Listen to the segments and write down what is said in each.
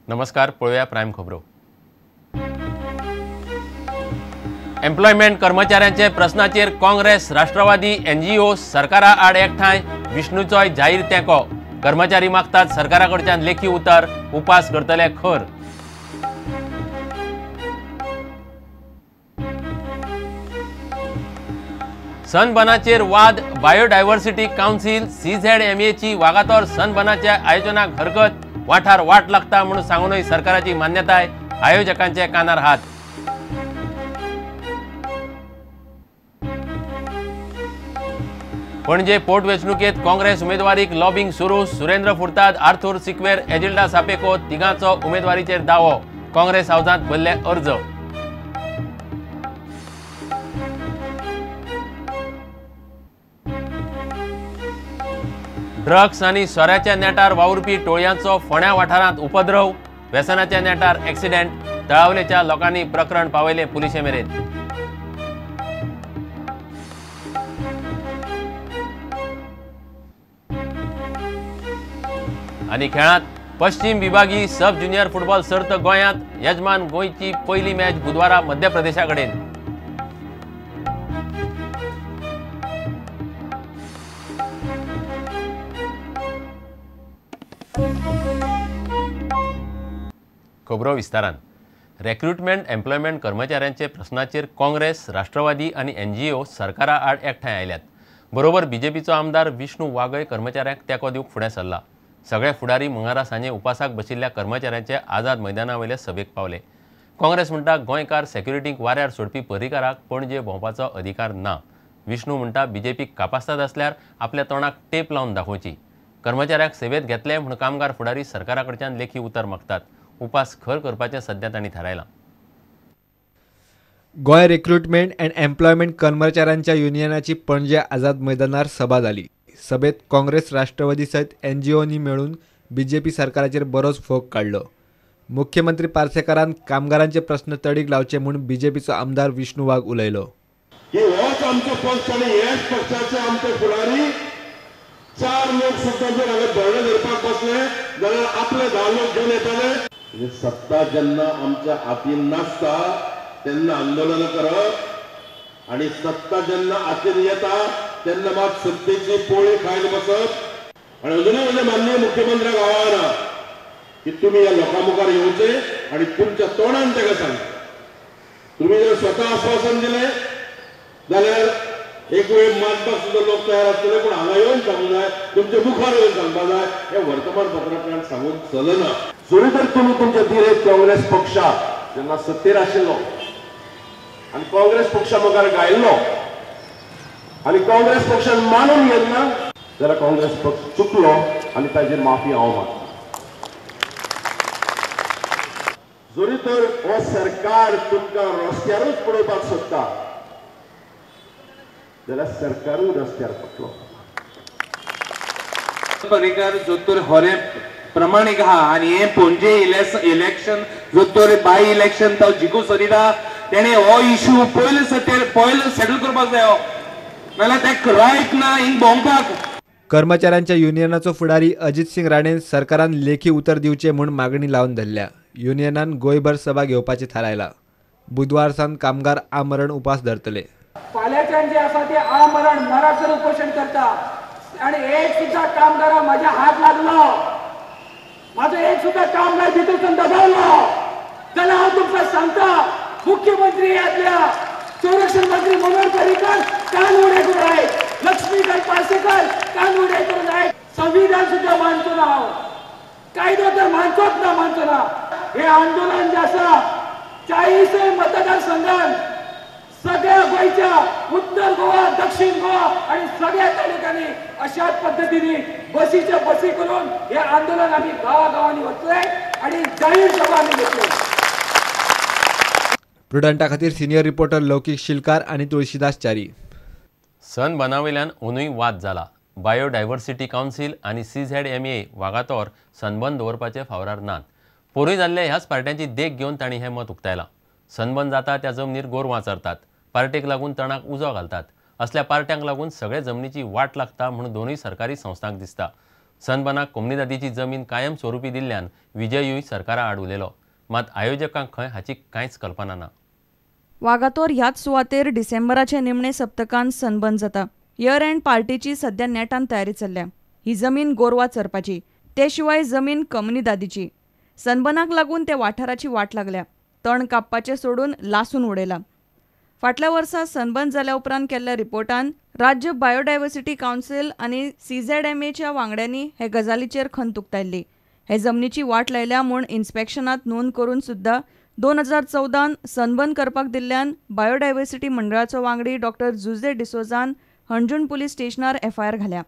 नमस्कार, पळोवया प्रायम खबरो. एम्प्लॉयमेंट कर्मचाऱ्यांचे प्रस्नाचेर काँग्रेस, राष्ट्रवादी, एनजीओ सरकारा आड एकठांय. विष्णूचोय जाहीर तेंको. कर्मचारी मागतात सरकारा कडच्यान लेखी उतर, उपास करतले खर. सनबनाचेर वाद. बायोडायव्हर्सिटी कावन्सिल CZMAची वागातोर सनबनाच्या आयोजनाक हरकत. वाठार वाट लागता म्हणून सांगूनय सरकाराची मान्यताय. आयोजकांचे कानार हात. पणजे पोटवेंचणुकेत काँग्रेस उमेदवारीक लॉबिंग सुरू. सुरेंद्र फुर्ताद, आर्थूर सिक्वेर, एजिल्डा सापेको तिगांचो उमेदवारीचेर दावो. काँग्रेस हावजांत भरले अर्ज. ड्रग्स आनी सोऱ्याच्या नेटार वावुरपी टोळयांचो फोंड्या वाठारांत उपद्रव. व्यसनाच्या नेटार एक्सिडेंट. तळावलेच्या लोकांनी प्रकरण पावयलें पुलिशे मेरेन. आनी खेळांत पश्चिम विभागीय सब ज्युनियर फुटबॉल सर्त गोंयांत. यजमान गोंयची पयली मॅच बुधवारा मध्य प्रदेशा कडेन. खबरो विस्तारान. रेक्रुटमेंट एम्प्लॉयमेंट कर्मचाऱ्यांचे प्रस्नाचेर काँग्रेस, राष्ट्रवादी आनी एनजीओ सरकारा आड एकठांय आयल्यात. बरोबर बीजेपीचो आमदार विष्णू वाघय कर्मचाऱ्यांक तेंको दिवंक फुडें सरला. सगळे फुडारी मंगळारा सांजे उपासाक बशिल्ल्या कर्मचाऱ्यांचे आझाद मैदाना वयले सभेक पावले. काँग्रेस म्हणटा गोंयकार सेक्युरिटीक वाऱ्यार सोडपी पर्रीकाराक पणजे भोंवपाचो अधिकार ना. विष्णू म्हणटा बीजेपीक कापास्ताद आसल्यार आपल्या तोंडाक टेप लावन दाखोवची. कर्मचाऱ्यांक सेवेत घेतले म्हूण कामगार फुडारी सरकारा कडच्यान लेखी उतर मागतात. उपास खर करपाचें सध्या तांणी थारायलां. गोंय रिक्रुटमेंट अँड एम्प्लॉयमेंट कर्मचाऱ्यांच्या युनियनाची पणजे आझाद मैदानार सभा जाली. सभेत काँग्रेस, राष्ट्रवादी सयत एनजीओनी मेळून बीजेपी सरकाराचेर बरोच फोग काडलो. मुख्यमंत्री पार्सेकारान कामगारांचे प्रस्न तडीक लावचे म्हूण बीजेपीचो आमदार विष्णू वाघ उलयलो. होच आमचो पक्ष आनी ह्याच पक्षाचे आमचे फुडारी चार लोक सुद्दां जर हांगा धरणे धरपाक बसले जाल्यार आपले 10 लोक घेवन येताले. सत्ता जेन्ना आमच्या हातीन नासता तेन्ना आंदोलनां करप आनी सत्ता जेन्ना हातीन येता तेन्ना मात सत्तेची पोळी खायत बसप. आनी अजुनूय म्हणजे माननीय मुख्यमंत्र्याक आव्हान आहा की तुमी ह्या लोकां मुखार येवचे आनी तुमच्या तोंडान ताका सांगचे. तुमी जर स्वता आश्वासन दिलें जाल्यार एक वेळ मानपाक सुद्दां लोक तयार आसतले, पूण हांगा येवन सांगूंक जाय, तुमच्या मुखार येवन सांगपाक जाय. हें वर्तमानपत्रांतल्यान सांगून चलना. जरी तर तुमी तुमच्या दिरेत काँग्रेस पक्षाक जेन्ना सत्तेर आशिल्लो आनी काँग्रेस पक्षा मुखार गायल्लो आनी काँग्रेस पक्षान मानून घेतना जाल्यार काँग्रेस पक्ष चुकलो आनी ताजेर माफी हांव मागता. जरी तर हो सरकार तुमकां रस्त्यारूच पळोवपाक सोदता जाल्यार सरकारूय रस्त्यार पडटलो. पर्रीकार जोतर होरे प्रमाणीक आहा आनी हें पणजे इलेक्शन जोतर बाय इलेक्शन तो जिखू सोदिता तेणें हो इशू पयलो पयलो सेटल करपाक जायो, नाल्यार तें रायट ना हिंग भोंवपाक. कर्मचाऱ्यांच्या युनियनाचो फुडारी अजित सिंग राणेन सरकारान लेखी उतर दिवचे म्हूण मागणी लावन धरल्या. युनियनान गोंयभर सभा घेवपाचें थारायलां. बुधवार सावन कामगार आमरण उपास धरतले. फाल्यांच्यान जे आसा ते आमरण मरासर उपोशण करता आनी एक सुद्दां कामगारा म्हाज्या हात लागलो, म्हाजो एक सुद्दां कामगार भितरसून दबावलो जाल्यार हांव तुमकां सांगता, मुख्यमंत्री आदल्या संरक्षण मंत्री मनोहर पर्रीकर कान उडे करून आयक, लक्ष्मीकांत पार्सेकर कान उडे करून आयक. संविधान सुद्दां मानचो ना हांव, कायदो तर मानचोच ना, मानचो ना. हें आंदोलन जें आसा 40 मतदारसंघान सगळ्या गोंयच्या उत्तर गोवा, दक्षिण गोवा आनी सगळ्या तालुक्यांनी अशाच पद्दतीने बसीच्या बसी करून हे आंदोलन आमी गांवागांवांनी वतले आनी जाहीर सभा आमी घेतले. प्रुडंटा खातीर सिनियर रिपोर्टर लौकीक शिलकार आनी तुळशीदास च्यारी. सनबनावयल्यान अंदूय वाद जाला. बायोडायव्हर्सिटी कावन्सिल आनी CZMA Vagator sunburn दवरपाचे फावरार नात. पोरूय जाल्ले ह्याच पार्ट्यांची देख घेवन तांणी हें मत उक्तायलां. सनबन जाता त्या जमनीर गोरवां चरतात, पार्टेक लागून तणाक उजो घालतात. असल्या पार्ट्यांक लागून सगळे जमनीची वाट लागता म्हूण दोनूय सरकारी संस्थांक दिसता. सनबर्नाक कोमुनिदादीची जमीन कायम स्वरुपी दिल्ल्यान विजयूय सरकारा आड उलयलो, मात आयोजकांक खंय हाची कांयच कल्पना ना. वागातोर ह्याच सुवातेर डिसेंबराचे निमणे सप्तकान सनबर्न जाता. इयर एंड पार्टीची सध्या नेटान तयारी चल्ल्या. ही जमीन गोरवां चरपाची, ते शिवाय जमीन कोमुनिदादीची. सनबर्नाक लागून त्या वाठाराची वाट लागल्या. तण कापपाचें सोडून लासून उडयला. फाटल्या वर्सा सनबर्न जाल्या उपरांत केल्ल्या रिपोर्टान राज्य बायोडायवर्सिटी कावन्सिल आनी CZMAच्या वांगड्यांनी हे गजालीचेर खंत उक्तायल्ली. हे जमनीची वाट लायल्या म्हूण इन्स्पेक्शनात नोंद करून सुद्दां 2014 सनबर्न करपाक दिल्ल्यान बायोडायवर्सिटी मंडळाचो वांगडी डॉक्टर जुझे डिसोजान हणजूण पुलीस स्टेशनार FIR घाल्या.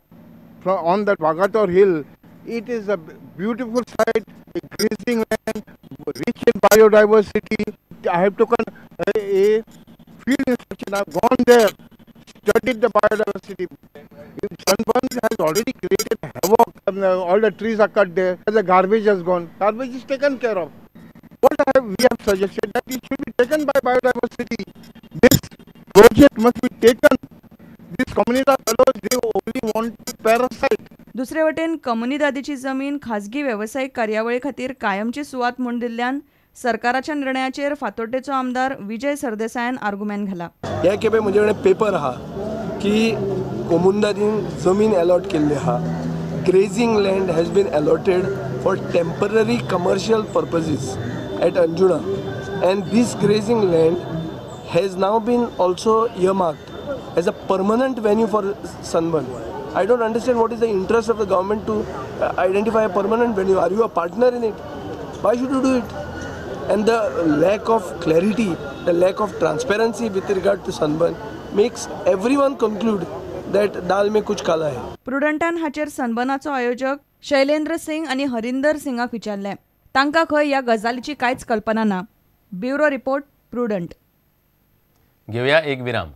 On that Vagator hill, it is a beautiful site, a grazing land, rich in biodiversity. I have taken a field inspection. I have gone there, studied the biodiversity. Sunburn has already created havoc. All the trees are cut there. The garbage has gone. Garbage is taken care of. What we have suggested that it should be taken by biodiversity. This project must be taken. These Comunidade fellows, they only want to parasite. दुसरे वटेन कोमुनिदादीची जमीन खाजगी वेवसायीक कार्यावळी खातीर कायमची सुवात म्हूण दिल्ल्यान सरकाराच्या निर्णयाचेर फातोड्डेचो आमदार विजय सरदेसायान आर्गुमेंट घाला. हे खेपे म्हजे कडेन पेपर आहा की कोमुनिदादीन जमीन अलॉट केल्ली आहा. Grazing land has been allotted for temporary commercial purposes at Anjuna, and this grazing land has now been also earmarked as a permanent venue for Sunburn. I don't understand what is the interest of the government to identify a permanent venue. Are you a partner in it? Why should you do it? And the lack of clarity, the lack of transparency with regard to Sunburn makes everyone conclude that दाल में कुछ काला है. प्रुडंटान हाचेर सनबर्नाचो आयोजक शैलेंद्र सिंग आनी हरिंदर सिंगाक विचारलें. तांकां खंय ह्या गजालीची कांयच कल्पना ना. Bureau report, Prudent. घेवया एक विराम.